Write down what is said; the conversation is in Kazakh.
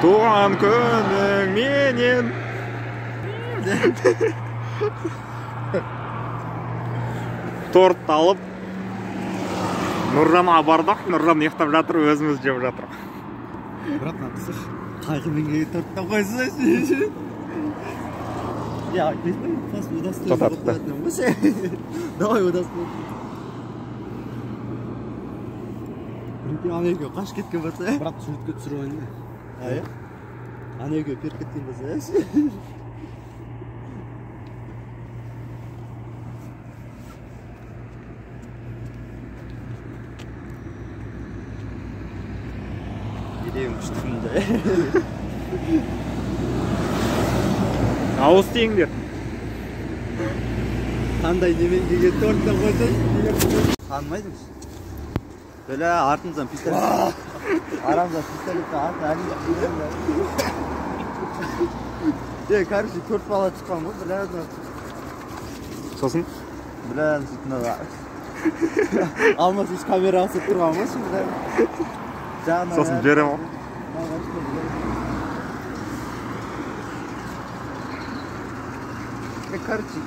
Туған күніңменен. Торт алып Нұржанға бардық. Нұржан ұйықтап жатыр, өзіміз жеп жатыр. Брат, мына түсірші. Қайғымен келген торттан қойсайшы. Я, айтпайсың ба? Просто удостоверение қоятын ғой сен. Давай удостоверение. Прикинь, ана екеуі қашып кеткен болса. Брат, суретке түсіріп алайын ба? А, иә? Ана екеуі періп кеткен болса. Елеуің күшті мында. Ауыз тиіңдер. Қандай немен келген торттан қойсайшы. Танымайсың. Бля, артымыздан пистолет. Арамыздан пистолетті артына әлі. Е, короче, 4 бала шыққан ғой, бля. Сосын? Бля, сөйтіп мына Алмас үш камера асып тұрған ғой, бля. Сосын жіберемін ғой. Короче,